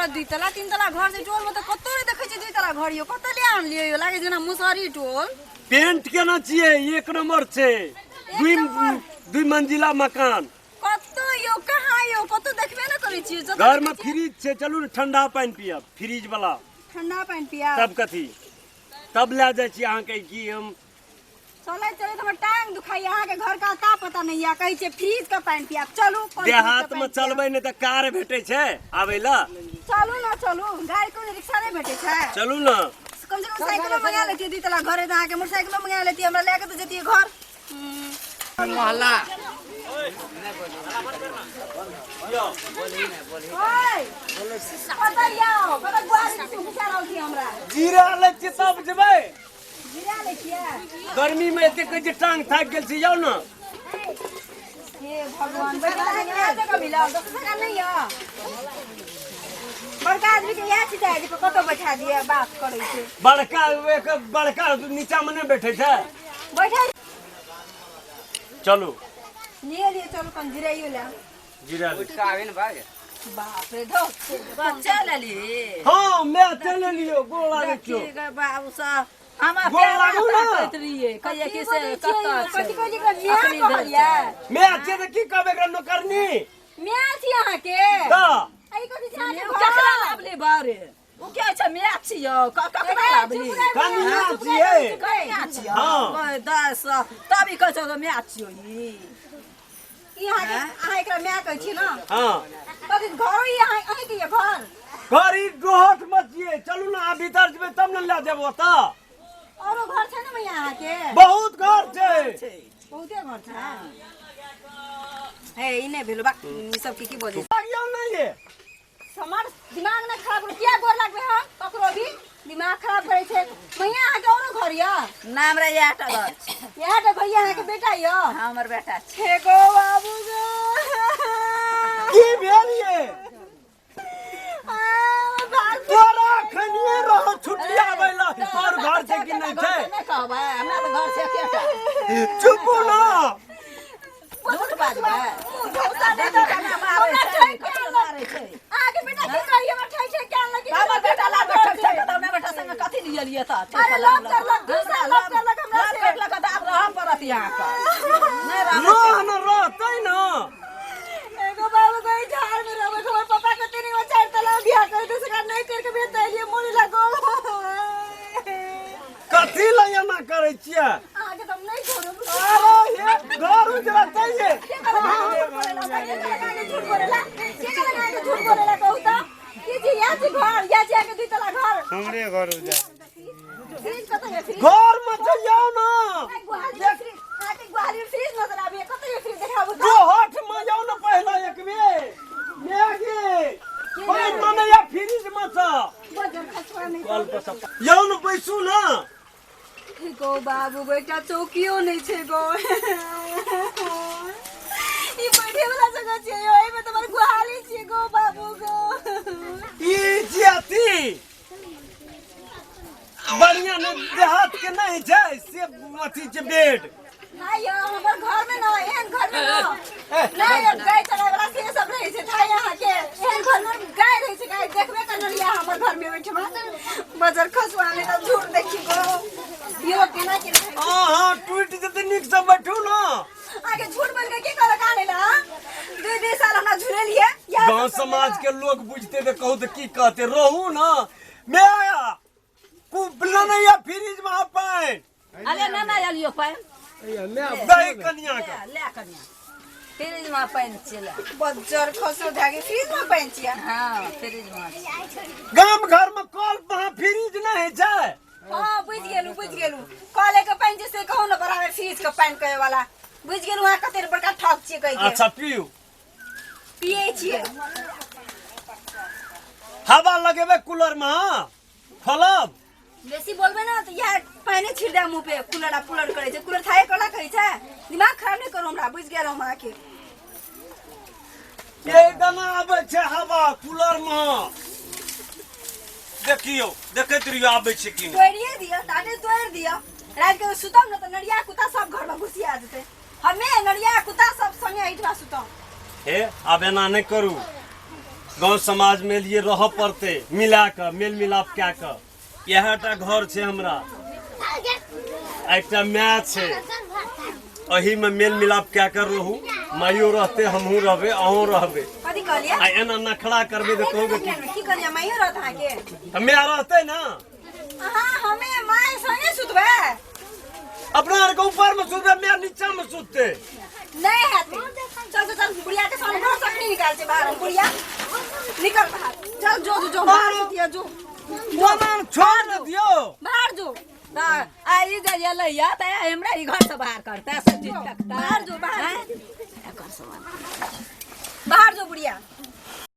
बड़ा दुई तला तीन तला घर छै टोल में तऽ कतौ नहि देखै छियै दुई तला घर यौ कतऽ ले आनलियै यौ लागै जेना मुसहरी टोल। पेंट केना छियै, एक नंबर छै। दुई नंबर। दुई मंजिला मकान। कतौ यौ, कहाँ यौ, कतौ देखबे नहि करै छियै जतऽ घर में देखै छियै। फ्रिज छै, चलू ने ठंडा पानि पियब, फ्रिज वाला। ठंडा पानि पियब? तब कथी, तब लए जाइ छी अहाँके की हम। चलैत चलैत हमर टांग दुखाइया, अहाँके घर का का पता नहीं या कहै छै फ्रिज के पानि पियाब। चलू कोन फ्रिज के देहात में पानि पियाब? चलबै नहि तऽ कार भेटै छै आबै लए। चलू ने, चलू, गाड़ी कोनो रिक्शा नहि भेटै छै? चलू ने। कम से कम साइकिलो मंगा लेतियै, दुई तला घर है तऽ अहाँके मोटरसाइकिलो मंगा लेतियै, हमरा लए के तऽ जतियै घर। मोहल्ला। ओए, कतऽ यौ, कतऽ गुआरी छी घुसा रहल छी हमरा? जीरा लै छियै तब जेबै। जीरा लै छियै? गर्मी में एते कहै छै टांग थाकि गेल छै, जाउ ने। हे भगवान, बड़का आदमी के इएह जगह मिलल, दोसर जगह नहि यऽ। बड़का आदमी के इएह छै जे कतऽ बैठा दिए बात करै छै। बड़का एक बड़का नीचा में नहि बैठे छै। बैठे। चलू। लिए लिए, चलू कन जिराइयो ले। जीरा ले। उठि कऽ आबे ने भाग। बाप रे, धो बच्चा लेली। हाँ, मैं चले लियो, गोर लागै छियो। ठीक है बाबू साहब, हमरा गोर प्यार लागू ना। ताकैत रहियै, कहियै कि से कथी कतऽ छै। कथी कहलियै एकरा माय अखनी धरि कहलियै? मैं छियै तऽ की कहबै एकरा, नौकरनी? माय छी अहाँके? तऽ आ ई कथी छै अहाँके ओ घर? ककरा लाबली बारे? ओ के छै, माय छियौ? ककरा लाबली? कनिया छियै। कनिया छियौ? हाँ। कहै दस तब ई कहै छौ जे माय छियौ ई। ई अहाँके, अहाँ एकरा माय कहै छियै ने? हाँ। कथी घरो ई अहाँ अहीँके यऽ घर? घर ई गोहट में छियै, चलू ने, अहाँ भीतर जेबै तब ने लए जेबो तऽ। औरो घर छै ने मैया अहाँके? बहुत घर छै। बहुते घर छै। हे, ई नहि भेल बा, ई सब की की बजै छै? लागियौ नहि ये। हमर दिमाग नहि खराब करू। किया गोर लागबै हम ककरो भी? दिमाग खराब करै छै। मैया, अहाँके औरो घर यऽ? ना, हमरा इएह टा घर छै। इएह टा घर यऽ? अहाँके बेटा यऽ? हाँ, हमर बेटा छै। हे गो बाबू गो। की भेल ये? आ, भाग। तोरा खनिये रहो छुट्टी आबै ला, तोर घर छै कि नहि छै? नहि कहबै, हमरा तऽ घर छै एकेटा। चुपू ना। झूठ बाजबै? मुँह झौसा नहि दऽ। मारै हमरा छै, ठैक के ककरो आनलक। मारै छै। अहाँके बेटा की कही, हमरा ठैक ठैक के आनलक कि हमर बेटा लाभ ठक ठक तऽ अपना बेटा संगे कथी लियलियै तऽ? अरे लव करलक, दूसरा लव करलक हमरा लव से। करलक तऽ आब रहऽ पड़त यहाँ पर। नहि रहबै। रह न, रहतै न। एगो बाबू गई झाड़ में रहबै, हमर पापा के तीन गो चारि तला बियाह कर दे सका नहीं करके भेज देलिए मोरी लगो। कथी लए एना करै छियै? अहाँके तऽ हम नहि छोड़ब। अरे हे, घर उजरतै ये। के कहलक अहाँके झूठ बोलेला? के कहलक अहाँके झूठ बोलेला? के कहलक अहाँके झूठ बोलेला? कहू तऽ की जी, इएह छी घर? इएह छी अहाँके दुई तला घर? हमरे घर उजा। फ्रिज कतऽ यऽ फ्रिज? घर में जइयौ न। गुहाली में फ्रिज, अहाँके गुहाली में फ्रिज नजर आबैया? कतऽ यऽ फ्रिज, देखाबू तऽ। गोहट में जाउ न पहिले एक बेर। मेघे पानि में नहि या फ्रिज में छ। बजर खसुआ नहि। कल पर सब यौ न, बैसू न। गो बाबू गो, एकटा चौकियो नहि छै गो। ई बैठे वाला जगह छै यौ, एहिमे तऽ हमर गुहाली छै गो बाबू गो। ई जे अथी बढ़िया ने देहात के नहीं छै से अथी छै बेड। नहीं यौ, हमर घर में न एहन घर में न नहीं यौ, गाय चराय वाला से सब रहै छै थाई। अहाँके एहन घर में गाय रहै छै? गाय देखबे करने लिया हमर घर में ओहिठमा। बजर खसुआ ने तऽ झूठ देखी गो यौ, केना केना होइ छै? अहाँ टूटि जेतै, नीक से बैठू न। अहाँके झूठ बोल के की कहलक आने ला? दुई दुई साल हमरा झुलेलियै इएह गांव सब करबै समाज ने। के लोग बुझते तऽ कहू तऽ की कहते? रहू न। मैं आया कुपला नहीं या फ्रिज में पानि। अरे ना ना, एलियो पानि। दही कनिया के। ले ले कनिया, फ्रिज में पानि छै, ले। बज्जर खसो धागे, फ्रिज में पानि छियै? हाँ, फ्रिज में छै। गाम घर में कल पर फ्रिज नहीं होइ छै। हाँ, बुझि गेलू, बुझि गेलू। कले के पानि छै से कहू ने, बराबर फ्रिज के पानि कहे वाला। बुझि गेलू अहाँ कते बड़का ठक छियै कहि के। अच्छा, पीऊ। पियै छियै। हवा लगेबै कूलर में, हाँ? खोलब। बेसी बोलबै ने तऽ इएह पानि छिड़ दे मुँह पे। कूलर आ कूलर करै छै, कूलर थाए कला कहै छै। दिमाग खराब नहि करू हमरा, बुझि गेल हम अहाँके। ये दाना आबै छै हवा कूलर में, देखियौ, देखैत रहियौ आबै छै कि नहि। तोड़िए दिअ, ताटे तोड़ि दिअ। राति के सुतम ने तऽ नरिया कुत्ता सब घर में घुसिया जेतै। हमे नरिया कुत्ता सब संगे एहिठमा सुतम। हे, आब एना नहि करू। गाँव समाज में लिए रह पड़ते मिला कऽ मेल मिलाप कए कऽ। इएह टा घर छै हमरा, एकटा माय छै, एहिमे मेल मिलाप कए कऽ रहू। माइयो रहते, हमहूँ रहबै, अहूँ रहबै। कथी कहलियै? आ एना नखरा करबै तऽ कहू की की कहलियै? माइयो रहत अहाँके? तऽ माय रहतै ने। अहाँ हमे माय संगे सुतबै? अपना आरके ऊपर में सुतबै, माय नीचा में सुतते। नहीं हेतै। चल चल चल, बुढ़िया के सामने घर से निकाल छै बाहर। बुढ़िया निकल बाहर, चल जो जो जो बाहर सुतिया जो। ओना छोड़ दियौ। बाहर जो। तऽ आ ई जे एलैया तऽ हमरा ई घर से बाहर करतै, सब चीज तकतै। बाहर जो, बाहर। आँय? एकर सवाल। बाहर जो बुढ़िया।